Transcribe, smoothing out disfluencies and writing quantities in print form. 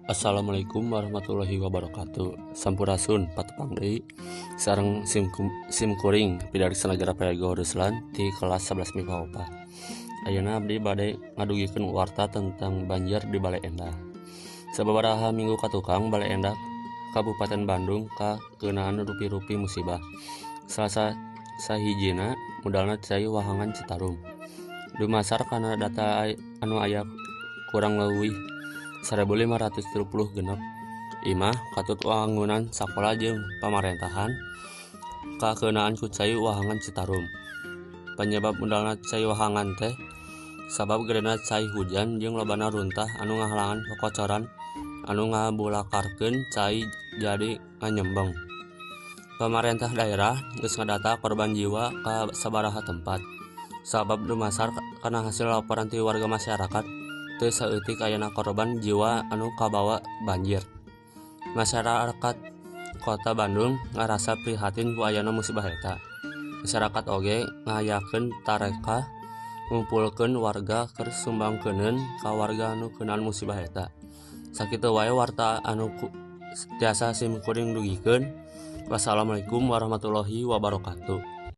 Assalamualaikum warahmatullahi wabarakatuh. Sampurasun patepang deui sareng sim kuring Pidariksa Nagara Prayoga Ruslan ti kelas 11 MIPA 4. Ayeuna abdi bade ngadugikeun warta tentang banjir di Baleendah. Sababaraha minggu katukang Baleendah Kabupaten Bandung kakeunaan rupi-rupi musibah. Salah sahijina mudalna cai wahangan Citarum. Dumasar kana data anu aya kurang leuwih 1536 imah katut wangunan sakola jeung pamarentahan kakeunaan ku cai wahangan Citarum. Panyebab mudalna cai wahangan teh sabab gedena cai hujan jeung lobana runtah anu ngahalangan kokocoran anu ngabulakarkeun cai jadi nganyembeng. Pamarentah daerah geus ngadata korban jiwa ka sabaraha tempat. Sabab dumasar kana hasil laporan ti warga masyarakat teu saeutik ayana korban jiwa anu kabawa banjir. Masyarakat Kota Bandung ngarasa prihatin ku ayana musibah eta. Masyarakat oge ngayakeun tarekah ngumpulkeun warga keur sumbangkeuneun ka warga anu keunaan musibah eta. Sakitu wae warta anu tiasa sim kuring dugikeun. Wassalamualaikum warahmatullahi wabarakatuh.